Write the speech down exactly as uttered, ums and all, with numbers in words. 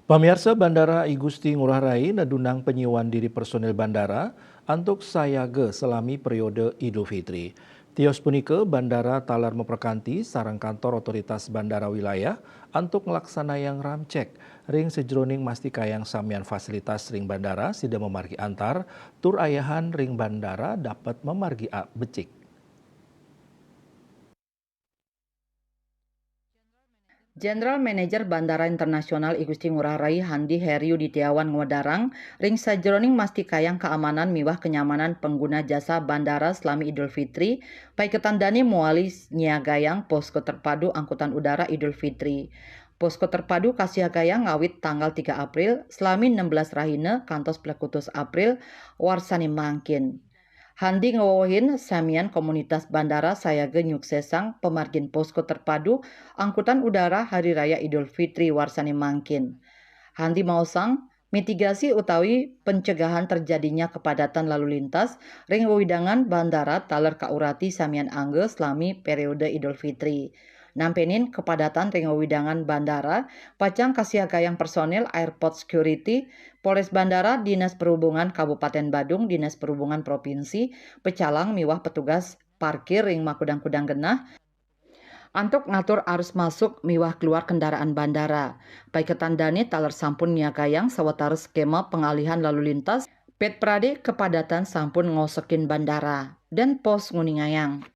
Pamiarsa, Bandara I Gusti Ngurah Rai nadunang panyiuan diri personil bandara antuk sayaga salami periode Idul Fitri. Tios punika, bandara taler maprakanti sareng kantor otoritas bandara wilayah antuk nglaksanayang ramcek ring sajeroning mastikayang samian fasilitas ring bandara sida mamargi antar tur ayahan ring bandara dapat mamargi a-, becik. General Manager Bandara Internasional I Gusti Ngurah Rai Handi Heri Yudiawan ngwedarang, ring sajeroning mastikayang kaamanan miwah kenyamanan pengguna jasa bandara salami Idul Fitri, paiketan dane mawali nyiagayang posko terpadu angkutan udara Idul Fitri. Posko terpadu kasiagayang ngawit tanggal tiga April, salami enam belas rahina kantos plekutus April, warsane mangkin. Handi ngwewehin samian komunitas bandara sayaga nyuksesang pamargin posko terpadu angkutan udara Hari Raya Idul Fitri warsane mangkin. Handi maosang, mitigasi utawi pencegahan terjadinya kepadatan lalu lintas ring wewidangan bandara taler kaurati samian angga salami periode Idul Fitri. Nampenin kepadatan ring wewidangan bandara, pacang kasiagayang personil Airport Security, Polres Bandara, Dinas Perhubungan Kabupaten Badung, Dinas Perhubungan Provinsi, pecalang miwah petugas parkir ring makudang-kudang genah antuk ngatur arus masuk miwah keluar kendaraan bandara. Paiketan dane taler sampun nyiagayang sawatara skema pengalihan lalu lintas, pit prade kepadatan sampun ngosekin bandara. Dan Pos nguningayang.